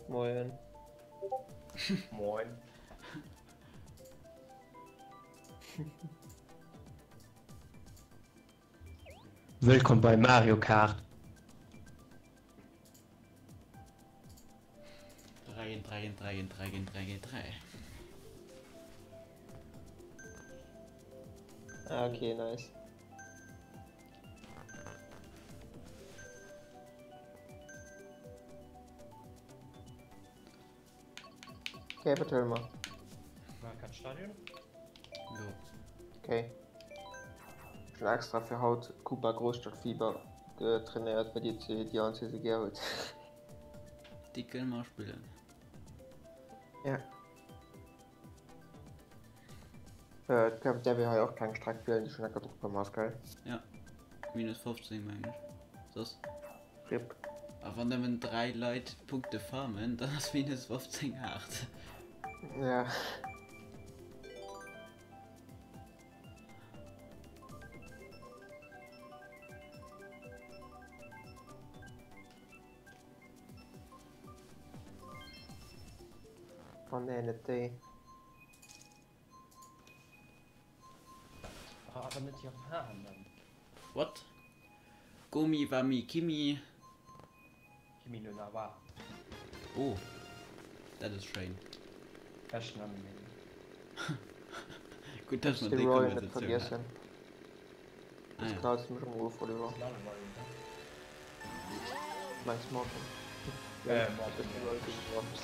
Moien. Moin. Wëllkomm bei Mario Kart. 3 géint 3 géint 3 géint 3 géint 3 géint 3. Ah, okay, nice. Okay, wat huele mer? Mario Kart Stadion? Jo. Okay. Ech hunn extra fir haut Koopa Großstadtfieber getrainéiert, well dir déi all zwee sou gär hutt. Déi kënne mer spillen. Ja. Äh, et däerf ee hei och keng Streck wielen, déi schonn enker drop komm ass, gell? Ja. Minus 15, meng ech. Soss. Rip. A wann nëmmen 3 Leit Punkte farmen, dann ass minus 15 haart. Ja. Oh nee, net déi. Ah, awer net Japaner. What? Gomi Wami Kimi. Kimi no Na wa. Oh, dat ass schéin. Beschten Anime. Gutt, dass mer De déi Roy net Konversatioun vergiessen. haten. Ah Das ja. knallt mech am Ruf, Oliver. Sind alle Roy, oder? Meinst Morton? Äh, Morton, ja. ja. Roy gegen Worms.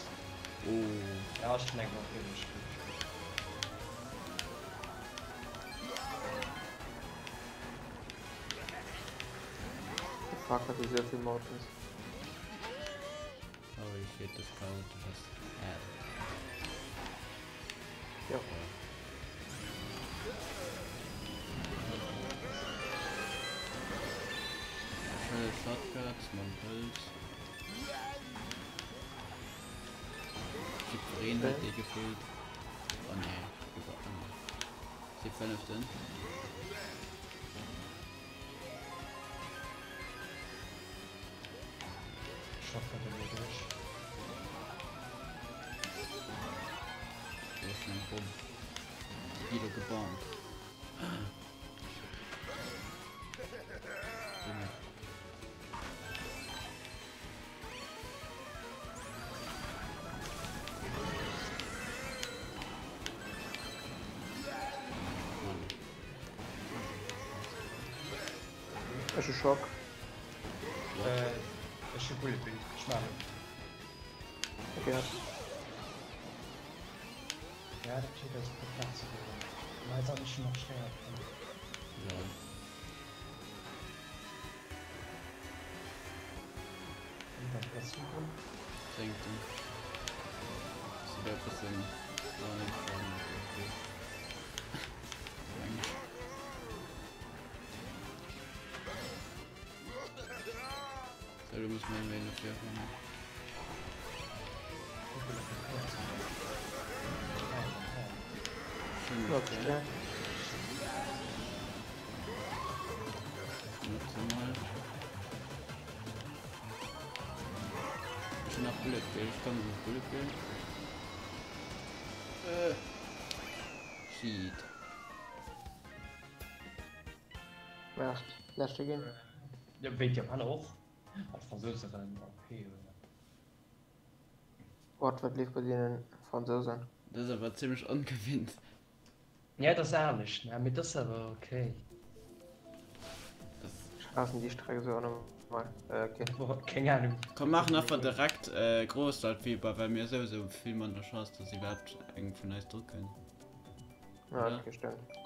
Oh. Ja, ech hunn eng Vampire gespillt. The fuck hat esou vill Mortons. Holy shit, das chaotisch as hell. Jo. Schnelle Shortcuts mam Pölz. Jiddwereen huet déi gefillt. Oh nee, iwwer oh nee. Si fënneften. Shotgun elo duerch. Do ass eng Bomm. Déi gi lo gebombt. Junge. Mann. Ech hu Schock. What? Äh, ech hu Bullet Bill. Ech maachen. Okay. Ja, dat huet eis e puer Plaze geholl. Mä eis ass schon nach schwéier. Lol. Und dann Platz geholt. Zéngten. Ass wieder e bëssen oh, net okay. Meng ech. So, du musst mal wen dafür kommen. Schön gestellt. Nutze mal. Schon nach Bullet Bill. Ich komme nach Bullet Bill. Äh. Shit. Maacht. Leschte ginn. Ja, wéi d'Japaner och. An d'Fransouse waren OP, oder? What, wat leeft bei deenen Fransousen? Dat ass awer zimmlech ongewinnt. Ja, dat ass anescht, ne? Mee dat ass awer okay. Das Ech haassen déi Streck esou anormal. Äh, okay. Boah, keng Ahnung. Komm maachen einfach direkt äh, Großstadtfieber, well mir souwisou vill manner Chance, dass iwwerhaapt eng vun eis dru kënnt. Ja, Oder? okay, stimmt.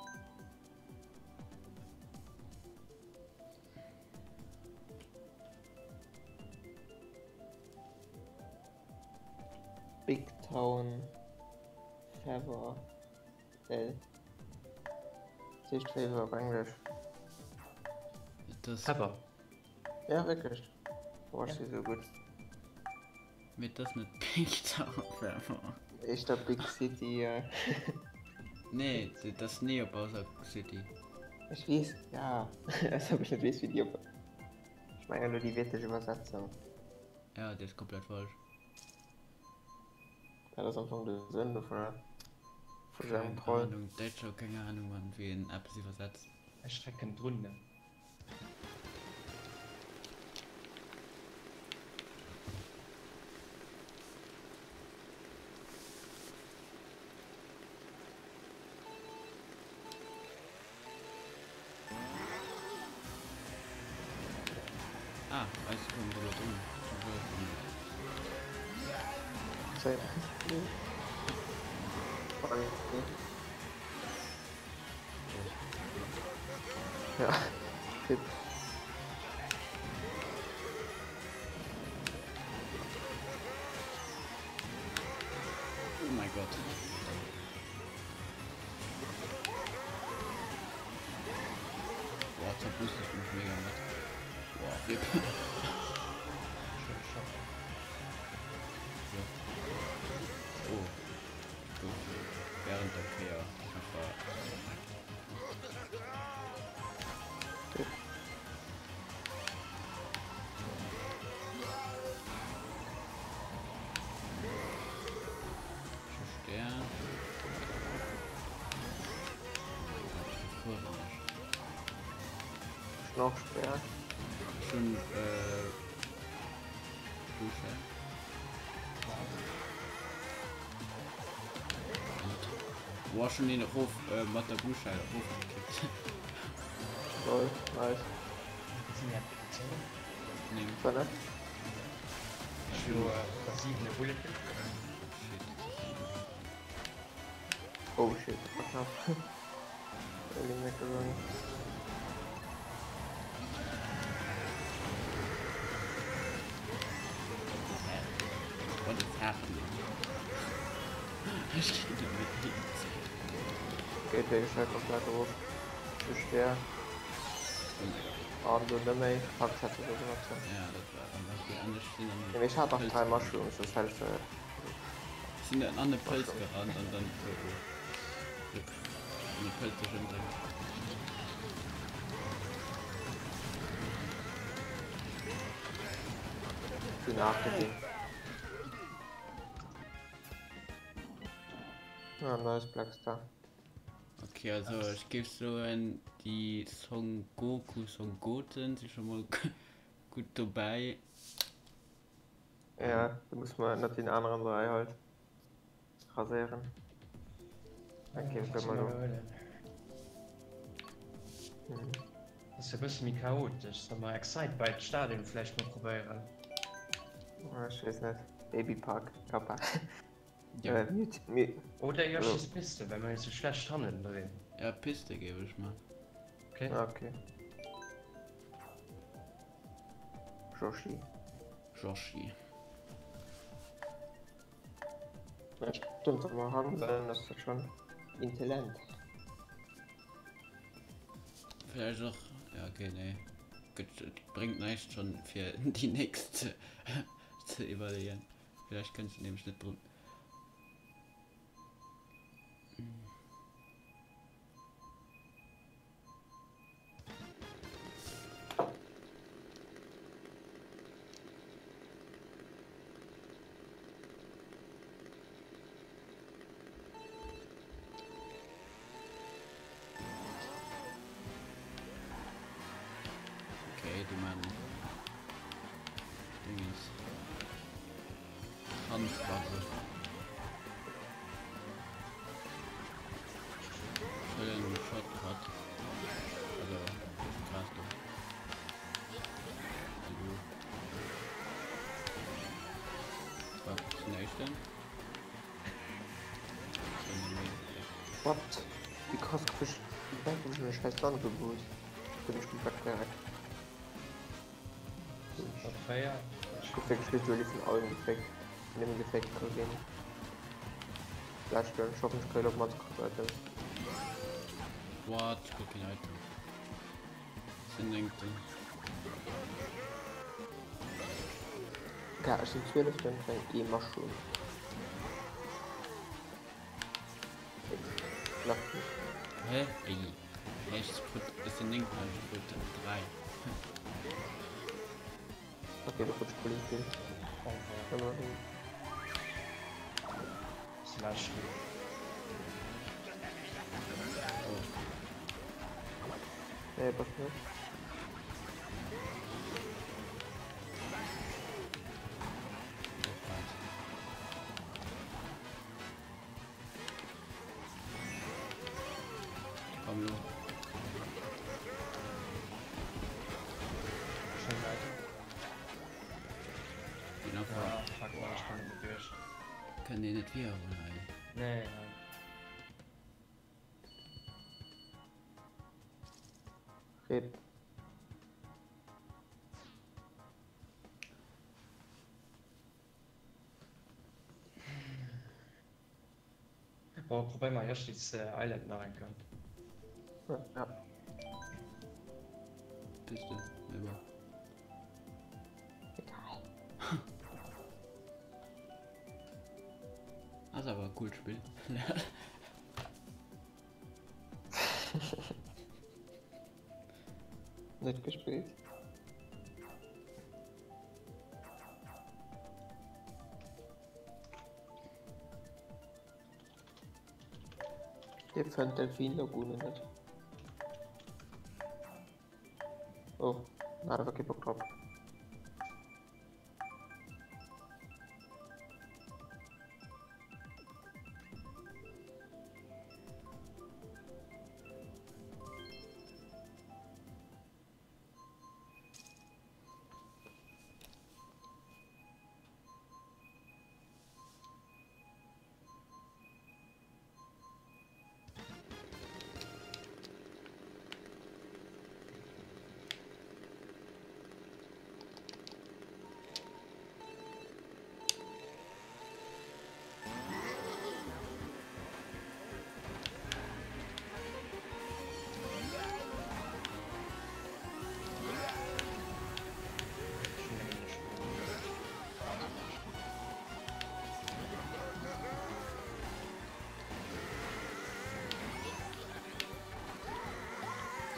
Big Town Fever. Äh. Dat heescht Fever op Englesch. Das, Fever. Ja, wierklech. Boah, ech si sou gutt. Mee das net Big Town Fever. Éischter Big City, ja. Nee, das Neo Bowser City. Ech weess, ja. Als ob ech net weess, wéi déi op. Ech mengen elo déi wiertlech Iwwersetzung. Ja, déi ass komplett falsch. Dat ass am Fong de Sënn dovunner, vu sou engem Keng Troll. Ahnung, Däitsch hu keng Ahnung Mann wéi een eppes iwwersetzt. Ech strecken drun. Ah, eis kommt elo drun. Ja, Tipp. Oh mein Gott. Boah, zerboost ich mich mega mit. Boah, RIP. Ja. Oh. Gouf während der Kéier einfach. Noch schwer. Schon äh, Dusche. Boah, schon den Ruf äh, mat der Dusche rofgekickt. Lol, nice. Nee. Fënnef. Ech hu versiedene Bulleten. Shit. Oh shit, dat war knapp. Early Macaroni. What is happening? Ech ginn net méi eens. Geet wierklech hei komplett erof. Zu schwer. Oh mein Gott. An do net méi. Fuck, ech hätt se do benotzen. Ja, dat war dann och déi anescht sinn an Nee, mee ech hat nach Pëlz 3 gerannt. Mushrooms, soss hätt ech se. Sinn dann an de Pëlz Mushrooms. gerannt an dann oh oh. Rip. An de Pëlz sech ëmbréngt. Sinn 8 ginn. Ah, nice Black Star. Okay, also ech géif soen déi Son Goku, Son Goten si scho mol gutt dobäi. Ja, da muss man net den aneren 3 halt raséieren. Okay, Äh, wenn man lo. Mhm. Ass e bësse méi chaotesch. Solle mer Excitebike Stadion vläicht mol probéieren? Ah, ech weess net. Baby Park, Kappa. Ja. Äh, mute, mute. Oder Yoshi's Piste, well mer jo sou schlecht hannendrinn. Ja, Piste géif ech man. Okay. Okay. Yoshi. Yoshi. Ja, stimmt, aber haben sollen das ist schon intelligent. Vielleicht och, ja okay, nee. Gëtt, et bréngt näischt schon fir déi nächst ze, ze iwwerleeën. Vielleicht kënns de nämlech net drun. Okay, déi man Dingens. Handbase. Ech huelen den Shortcut. Also, duerch den Gras do. Hallo. Wat ass den éischten? What? Wéi krass gouf ech wéi gouf ech an de schäiss Land geboost? Bin ech komplett gerekt. Ech gouf wierklech literally vun allem geféckt, nëmme geféckt ka ginn. Leschten, ech hoffen ech kréien op mannst krass Items. What? Ech krut keen Item. Sinn néngten. Ok, ech sinn zwieleften, ech hunn ee Mushroom. Klappt net. Hä? Wéi? Hä, ech krut, ech sinn néngten an ech krut 3. Ok, do krut ech voll vill. Ze lauschteren. Nee, bass net. Komm lo. Schnell weiter. Geh nach vor. Ah, fuck, Mann, ich komm nicht durch. Kann den net wiederholen hei. Nee, nee. Rip. Bon, probéier mar Yoshi's Island nach eng Kéier. Ja. Bist du? Nee, bon. Egal. Ass awer e coolt Spill. Net gespillt. Dir fënnt Delfinlagune net. Oh, hat awer kee Bock drop.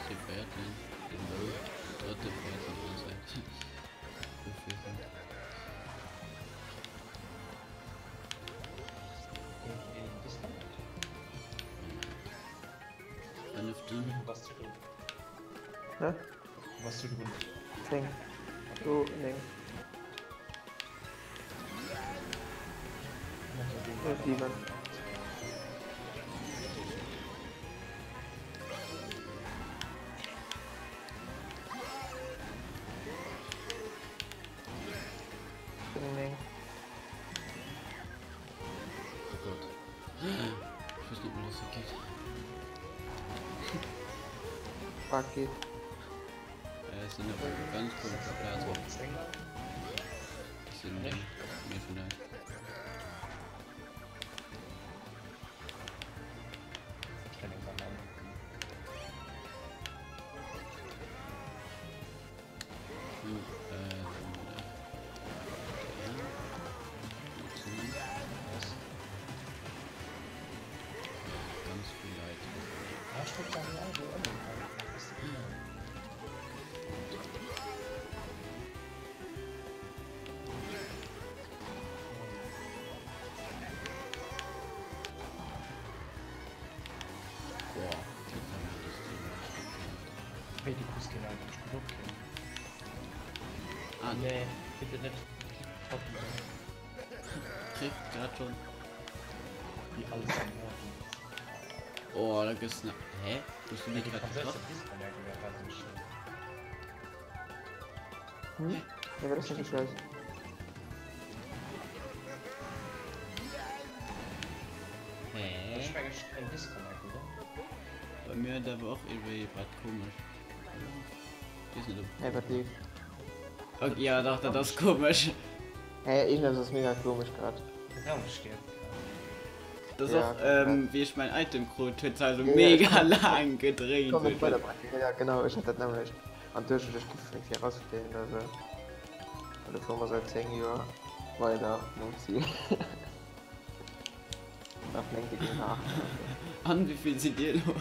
Sie feiert den, den Ball, der dritte feiert den ganze Zeit. Fünften. Was du drin? Ne? Was du drin? 10. Du, 9. 7. 9. Oh Gott. Ich weiß nicht, wie das so geht. Fuck it. Äh, es sind aber ganz komischer Platz. Sind mir vielleicht. Ich kann den Bananen. Hm, äh, Ganz viel Leid. Ja, ich guck da nicht an, so Boah, jetzt haben wir das Thema. Hey, die Kuss gehen einfach nicht genug hin. Ah, Nee, bitte nicht. trifft gerade schon. Wie alles am Morgen. Oh, da gibt's ne. Hä? Bist du nicht Die gerade Französin getroffen? ist von der Gewehr, nicht schlimm. Hm? Ja, das ist nicht scheiße. Hä? Ich meine, ein Disconnect, oder? Bei mir da war auch irgendwie was komisch. Die ist nicht Hey, was lief? Okay, ja, dachte das ist komisch. Hey, ich das ist mega komisch gerade. Ja, ich gehe. Das ist Ja, auch, ähm, wie ich mein Item krut, hat also Ja, ja, mega lang gedreht. Komm, ich weiter. Ja, genau, ich hatte das nämlich. An durchschnittlich Gift hier rausstehen, also. Oder vor seit 10 Jahren weiter nom Ziel. Nach Lenke gegen nach. An wie viel sind dir lo?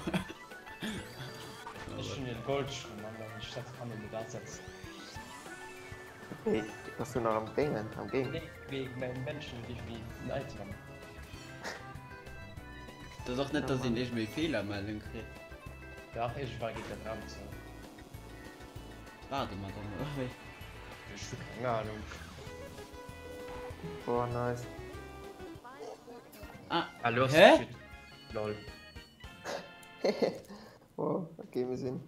Ich finde den Goldschirm, Mann, ich setze kann den da setzen. Hey, was du noch am Dingen, am Game? Nee, wegen meinen Menschen, die wie ein Item haben. Et ass och net, dass een iergendwéi Feelermeldung kritt. Dach, iergendwann geet dat rem zou. Waarde mer dann, oder wéi? Ech hu keng Ahnung. Boah, nice. Ah, Ah, lo ass hä? shit. Lol. Wow, okay, mir sinn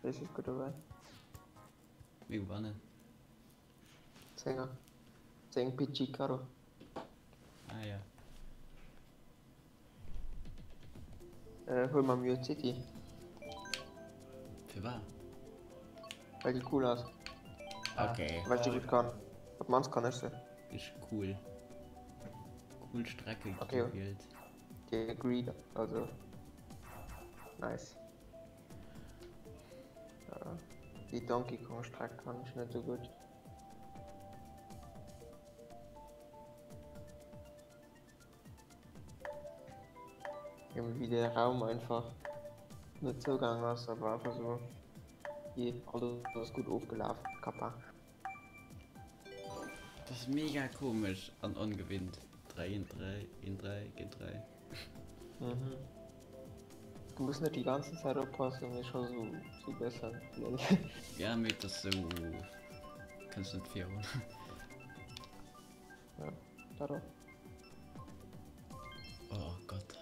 richteg gutt dobäi. Mir gewannen. Zénger. 10 Pichi Karo. Ah ja. Äh, huel mer Mute City. Firwat? Well déi cool ass. Okay. Well ech déi gutt kann. Op d'mannst kann ech se. Isch cool. Cool Strecke Okay. gewielt. Déi agreed, also. Nice. Ja. Déi Donkey Kong Streck kann ech net sou gutt. Irgendwie der Raum einfach net zougaang ass, awer einfach so je alles ass gutt ofgelaf, Kappa. Dat ass mega komesch an ongewinnt. 3 géint 3 géint 3 géint 3. Mhm. Du muss net déi ganzen Zäit oppassen, mee scho sou sou bëssen. Lol. Ja, mee et ass sou, kënns net virun. Ja, dat och. Oh Gott.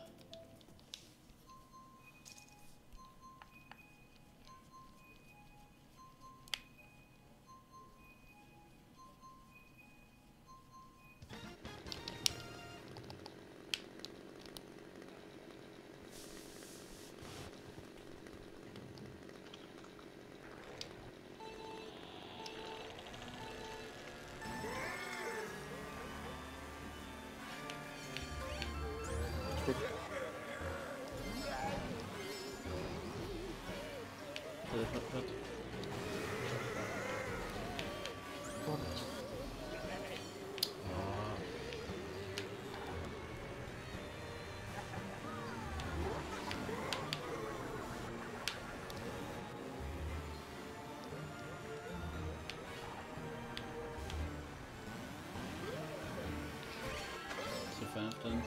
Zu fünften.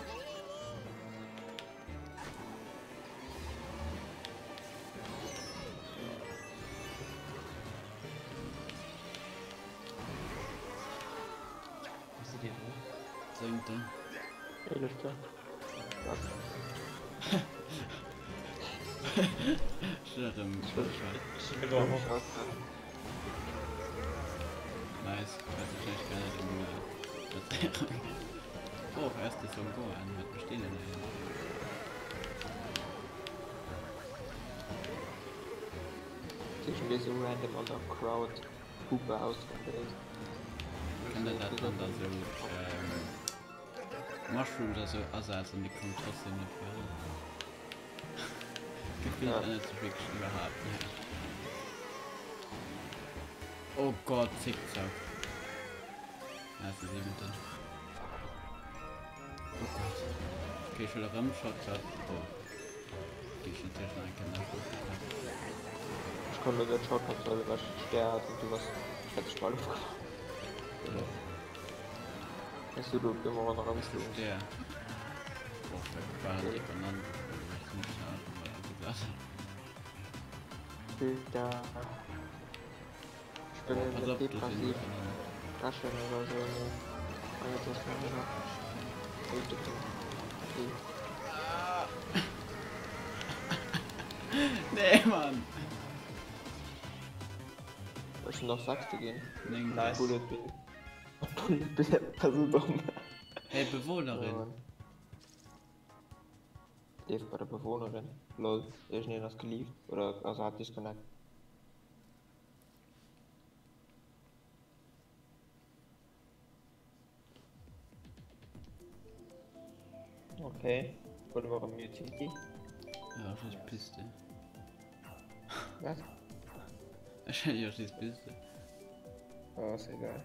Wou sidd Dir dru? Zéngte. Eelefte. Ech Ech bin elo och. Nice. Weiß ich nicht, gar nicht um Platzierung. Oh, erste Son Gohan mit bestehenden. Zwischen dir so random an der Crowd Hupe ausgebildet. Kann der dat dann da so ähm, Mushrooms oder so asetzen, die kommen trotzdem nicht virun. Gefühlt Ja. ändert sich wirklich überhaupt nicht. Oh Gott, Zickzack. Ja, ist der siebente. Oh Gott. Okay, ich will erëm Shortcut. Oh. Gehe ich natürlich noch eng Kéier nach. Ech konnt net Shortcut well ech Stär hat an du was hat ech bal ofgemaach. Weißt du, du immer ronderëm Was ist der? Boah, da waren die Bananen. Bilder. Ich bin Oh, pass op, do sinn depressiv. Bananen. Raschen oder so. Ne. Ah, jetzt ist mir noch. Okay. Nee, Mann! Soll ich noch Sachste gehen? Nee, Nice. Bullet Bill. Bullet Bill, das ist dumm. Hey, Bewohnerin! Ja, Mann. Leeft bei der Bewohnerin. Lol, irgendjemand ass gelieft oder also hat disconnect. Okay, huele mer erëm Mute City. Ja, ech ass Piste. Was? Wahrscheinlich ass just Piste. Oh, ass egal.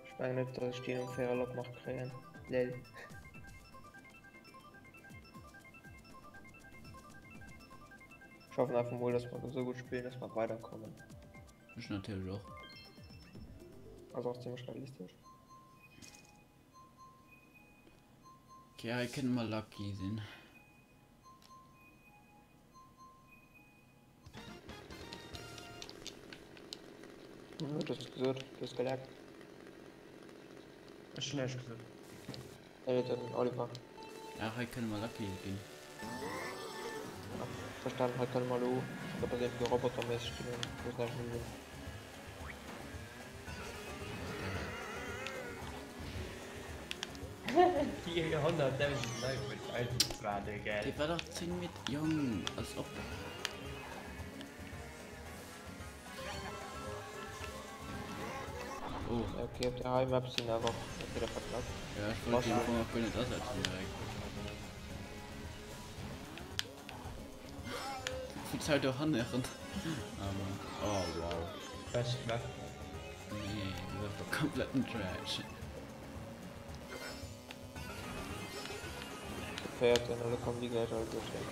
Ech mengen net, dass ech deen um Véierel opmach kréien. Lel. Ech hoffen einfach mol, dass mer do sou gutt spillen, dass mer weiderkommen. Ech natierlech och. Ass och zimmlech realistesch. Okay, hei kënne mer lucky sinn. Du hues gesot, du hues gelaggt. Ech hunn näischt gesot. Nee, den Oliver. Ja, hei kënne mer lucky ginn. Ja, verstan, hei kënne mer elo, dat ass irgendwie roboterméisseg ginn, muss näischt méi sinn. Déi 100.000 Leit wëllt eis waarde gell. Dee war dach 10 Met jong, als ob. Oh. Ja, okay, op der hei Map sinn awer okay, dat war knapp. Ja, ech wollt den Fong och guer net asetzen direkt. Wéi d'Zäit dohanne rennt. Awer, oh wow. Bescht Map. Nee, dat ass einfach kompletten Trash. Féierten, elo kommen déi gläich all duerch hin.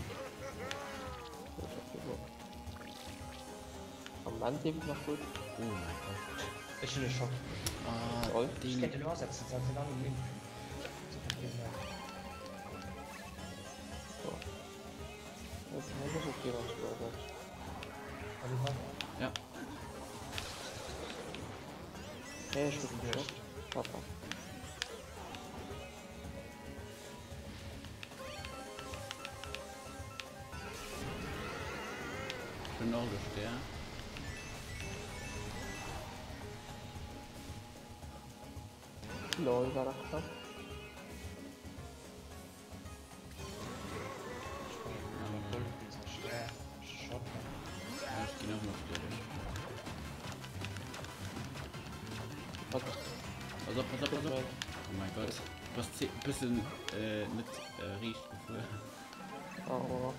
Am Moment leeft et nach gutt. Oh mein Gott. Ech hunn e Schock. Ah, Lol. Ech deen. kéint elo asetzen, se sinn all um Impfen. So. Das ist nicht okay, wann ich übersetze. Oliver? Ja. Nee, ich bin geschockt. Papa. Ich bin auch der. Lol, war das knapp. Ja, ich geh noch mal durch. Pass Pass auf, pass auf, pass auf. Oh mein Gott. Du hast ein bisschen äh, mit äh, riecht gefühl. Oh,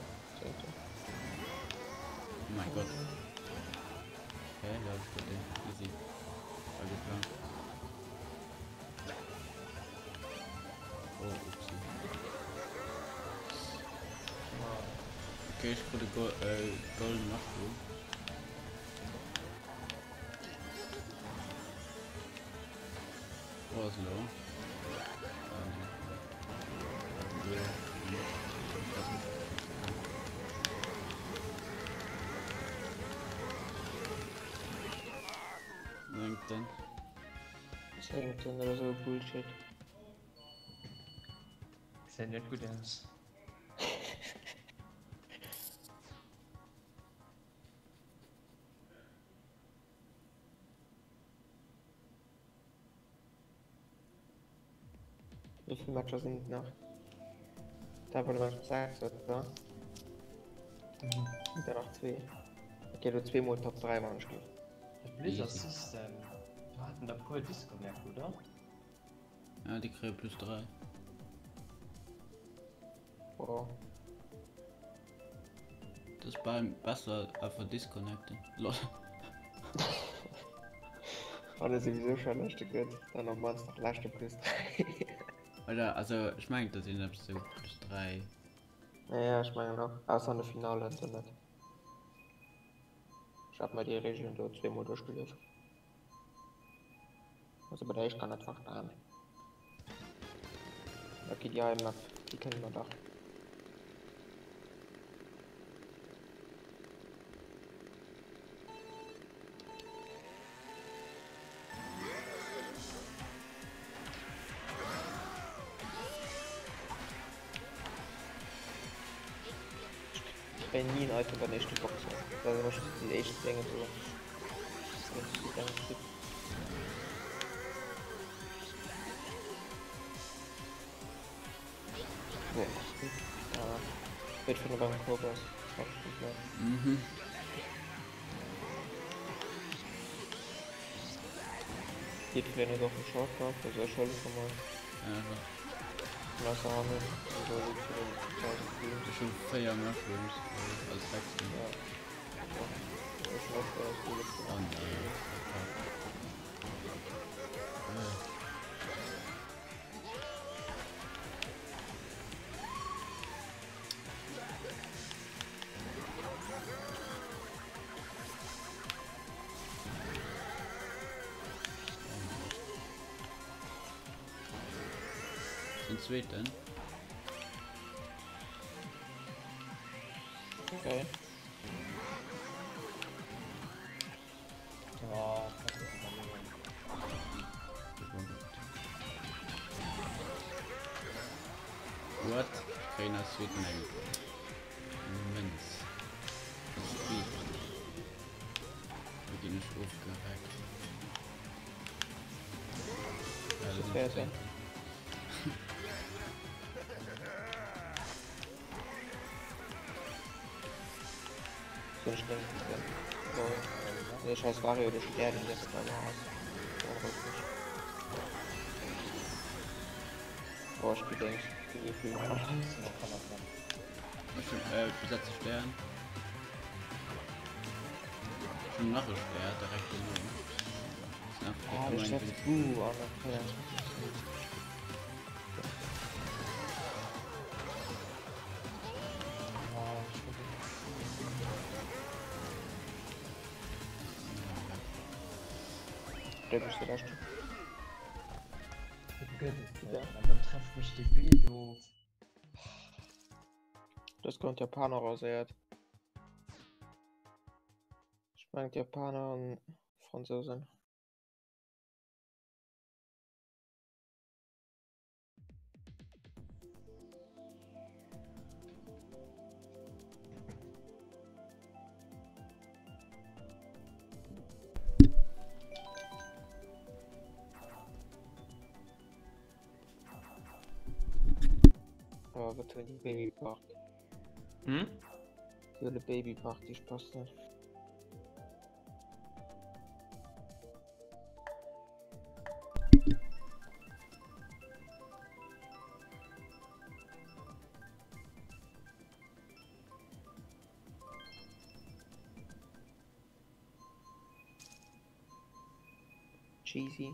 Oh mein Gott. Hä, da hab ich grad den. Easy. War geplant. Oh, upsi. Okay, ich wurde Go äh, Golden Mushroom. Oh, ist low. Ähm. Nengten. Zéngten oder sou Bullshit. Gesäit net gutt aus. Wéi vill Matcher sinn et nach? Da war Match 6 oder? Mhm. Da nach zwee. Okay, du zweemol Top 3 waren ech gutt. Dat Blizzard System, do haten der puer Disconnect, oder? Ja, déi kréie plus 3. Wow. Das ist beim besser einfach disconnecten. Lol. Wann e souwisou scho leschte gëtt, dann op mannst nach leschte plus 3. Oder also ech mengen dat sinn eppes sou plus 3. Ja, ja, ech mengen och. Ausser an de Finallen dann net. Ech hat mer déi Regeln do zweemol duerchgelies. Also bei der éischt kann dat verstan. Okay, déi hei Map, déi kënne mer dach. Ech kréien ni en Item bei den éischte Boxen. Dat ass ëmmer just déi éischt Déngen do. Mhm. Jiddwereen huet och e Shortcut, also ech huele scho mol. Ja, ech och. Wasserhannen, also 1000 Blooms. Ech hu 4 Mushrooms, also 6 sinn. Ja. Oh nee, fuck. Den zweeten. Okay. Oh, das ist überlegen. What? Kréien als zweeten eng Mënz. Speed. Do ginn ech ofgereckt. Ja, do sinn ech Zweeten. Nee, scheiß Wario, der Stern, der ist einmal aus. Boah, ich bin echt viel. Äh, besetze Stern. Schon nach e Stern, direkt dono. Ah, der Stern ist uh, oh, ja. Der bist du der Dann trefft mech de Bild do. Das kommt Japaner raus, Ich mein Japaner und Franzosen. Oh, wat hunn déi Babypark? Hm? Déi huele Babypark, déi Spasten. Cheesy.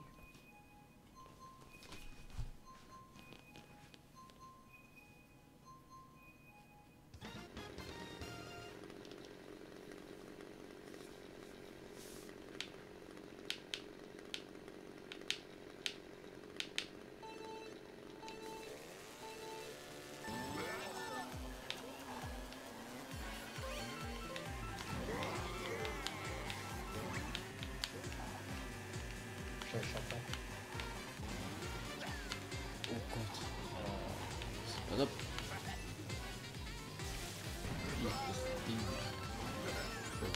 Oh Gott. Pass op. Wie ist das Ding? So.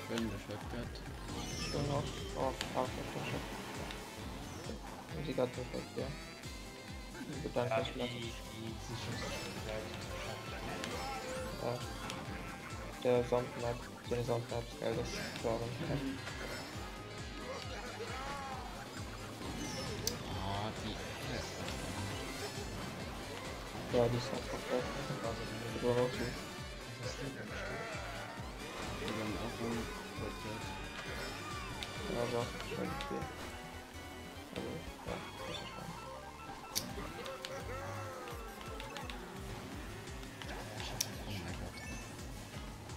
Schön, der Shortcut. Schon noch. Oh, fuck, ich bin schon. Sie hat perfekt, ja. Bedanke Ja, mich die, lassen. die Sicherungsseite. Ja. Der Sandmap, so eine Sandmap ist geil, das ist klar. Ah, die. Ja, die ist einfach geil. Die war auch so. Die waren auch rumportiert. Ja, so, schön Spiel. Also, ja, das ist schon. Oh mein Gott.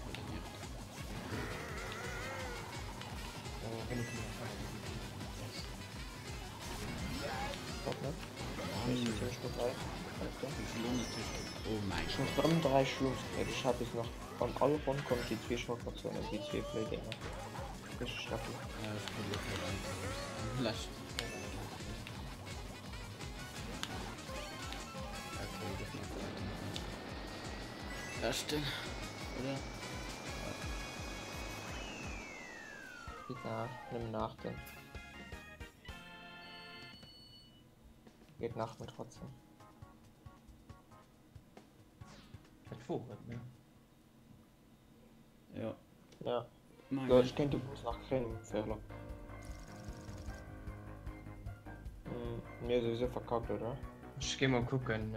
Oder nicht. Top, ne? Ich bin ziemlich gut rein. Okay. Wie viel unnötig. Oh mein Ich muss Gott. dann drei Shrooms kriegen. Ich habe jetzt noch von alle Runden kommen die zwei Schockoptionen, also die zwei Blödinger. Richtig lucky. Ja, ich probiere halt einfach. Lass. Okay, das macht weiter. Das stimmt. Oder? Geht nach, nimm nach denn. Geht nach mir trotzdem. Dat wor et, ne? Ja. Ja. Mein So, ich könnte bloß nach Köln Fehler. Hm, mir sowieso verkackt, oder? Ech gi mol kucken.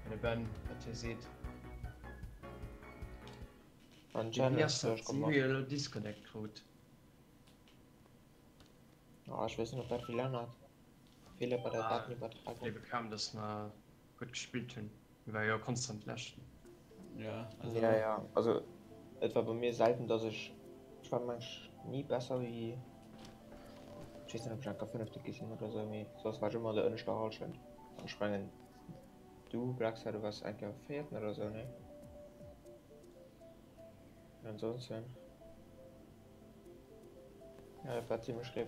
De Ben, wat hie seet. An Wéi Challenge ass dat? duerchgemaach. Si hu jo elo Disconnect krut. Ah, ech weess net, ob dat vill ännert. Feeler bei der Ah, Datenübertragung. Ebe kaum, dass mer gutt gespillt hunn. Mir ware jo konstant Leschten. Ja, also. Ja, ja, also et war bei mir selten, dass ech, ech war meng ech ni besser wéi, ech weess net, ob ech enker Fënnefte gi sinn oder sou, mee soss war ech ëmmer an der ënneschter Hallschent. An ech mengen, du Blackstar, du waars eng Kéier Véierten oder sou, nee? An ansonsten, ja, dat war zimmlech rief.